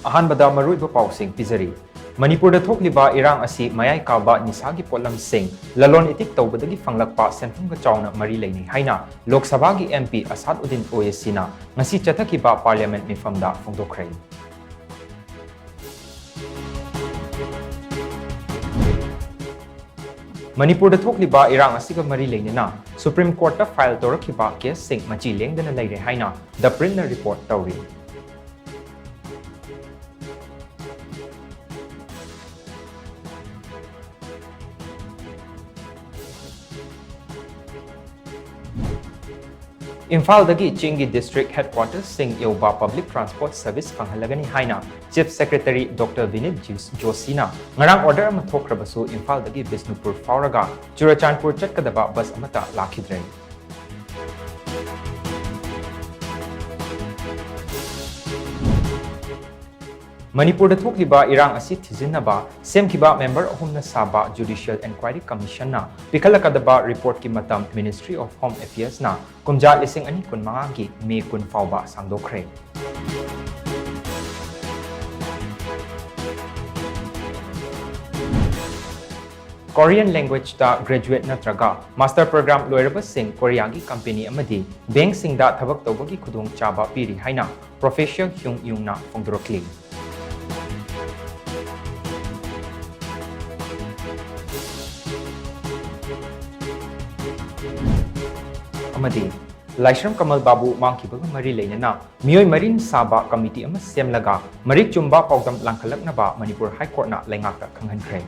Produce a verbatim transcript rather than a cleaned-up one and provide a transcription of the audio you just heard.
ꯑꯍꯥꯟꯕꯗ ꯃꯔꯨꯑꯣꯏꯕ ꯄꯥꯎꯁꯤꯡ ꯄꯤꯖꯔꯤ꯫ ꯃꯅꯤꯄꯨꯔꯗ ꯊꯣꯛꯂꯤꯕ ꯏꯔꯥꯡ ꯑꯁꯤ ꯃꯌꯥꯏ ꯀꯥꯕ ꯅꯤꯁꯥꯒꯤ ꯄꯣꯠꯂꯝꯁꯤꯡ ꯂꯂꯣꯟ ꯏꯇꯤꯛ ꯇꯧꯕꯗꯒꯤ ꯐꯪꯂꯛꯄ ꯁꯦꯟꯐꯝꯒ ꯆꯥꯎꯅ ꯃꯔꯤ ꯂꯩꯅꯩ ꯍꯥꯏꯅ ꯂꯣꯛ ꯁꯚꯥꯒꯤ M P ꯑꯁꯥꯗ ꯎꯗꯤꯟ ꯑꯣꯋꯦꯁꯤꯅ ꯉꯁꯤ ꯆꯠꯊꯈꯤꯕ Parliament ꯃꯤꯐꯝꯗ ꯐꯣꯡꯗꯣꯛꯈ꯭ꯔꯦ꯫ ꯃꯅꯤꯄꯨꯔꯗ ꯊꯣꯛꯂꯤꯕ ꯏꯔꯥꯡ ꯑꯁꯤꯒ ꯃꯔꯤ ꯂꯩꯅꯅ Supreme Courtꯇ file ꯇꯧꯔꯛꯈꯤꯕ caseꯁꯤꯡ ꯃꯆꯤ ꯂꯦꯡꯗꯅ ꯂꯩꯔꯦ ꯍꯥꯏꯅ The Printꯅ report ꯇꯧꯔꯤ꯫ ꯏꯝꯐꯥꯜꯗꯒꯤ ꯆꯤꯡꯒꯤ district headquartersꯁꯤꯡ ꯌꯧꯕ public transport service ꯐꯪꯍꯜꯂꯒꯅꯤ ꯍꯥꯏꯅ Chief Secretary Doctor ꯕꯤꯅꯤꯠ ꯖꯣꯁꯤꯅ ꯉꯔꯥꯡ order ꯑꯃ ꯊꯣꯛꯈ꯭ꯔꯕꯁꯨ, ꯏꯝꯐꯥꯜꯗꯒꯤ ꯕꯤꯁꯅꯨꯄꯨꯔ ꯐꯥꯎꯔꯒ ꯆꯨꯔꯆꯥꯟꯄꯨꯔ ꯆꯠꯀꯗꯕ bus ꯑꯃꯠꯇ ꯂꯥꯛꯈꯤꯗ꯭ꯔꯦ꯫ ꯃꯅꯤꯄꯨꯔꯗ ꯊꯣꯛꯂꯤꯕ ꯏꯔꯥꯡ ꯑꯁꯤ ꯊꯤꯖꯤꯟꯅꯕ ꯁꯦꯝꯈꯤꯕ member ꯑꯍꯨꯝꯅ ꯁꯥꯕ Judicial Enquiry Commissionꯅ ꯄꯤꯈꯠꯂꯛꯀꯗꯕ reportꯀꯤ ꯃꯇꯝ Ministry of Home Affairsꯅ ꯀꯨꯝꯖꯥ ꯂꯤꯁꯤꯡ ꯑꯅꯤ ꯀꯨꯟꯃꯉꯥꯒꯤ May ꯀꯨꯟ ꯐꯥꯎꯕ ꯁꯥꯡꯗꯣꯛꯈ꯭ꯔꯦ꯫ Korean languageꯇ graduate ꯅꯠꯇ꯭ꯔꯒ master program ꯂꯣꯏꯔꯕꯁꯤꯡ ꯀꯣꯔꯤꯌꯥꯒꯤ company ꯑꯃꯗꯤ bankꯁꯤꯡꯗ ꯊꯕꯛ ꯇꯧꯕꯒꯤ ꯈꯨꯗꯣꯡꯆꯥꯕ ꯄꯤꯔꯤ ꯍꯥꯏꯅ Professor Hyung Yungꯅ ꯐꯣꯡꯗꯣꯔꯛꯂꯤ꯫ ꯑꯃꯗꯤ ꯂꯥꯏꯁ꯭ꯔꯝ ꯀꯃꯜ ꯕꯥꯕꯨ ꯃꯥꯡꯈꯤꯕꯒ ꯃꯔꯤ ꯂꯩꯅꯅ ꯃꯤꯑꯣꯏ ꯃꯔꯤꯅ ꯁꯥꯕ committee ꯑꯃ ꯁꯦꯝꯂꯒ ꯃꯔꯤꯛ ꯆꯨꯝꯕ ꯄꯥꯎꯗꯝ ꯂꯥꯡꯈꯠꯂꯛꯅꯕ ꯃꯅꯤꯄꯨꯔ High Courtꯅ ꯂꯩꯉꯥꯛꯇ ꯈꯪꯍꯟꯈ꯭ꯔꯦ꯫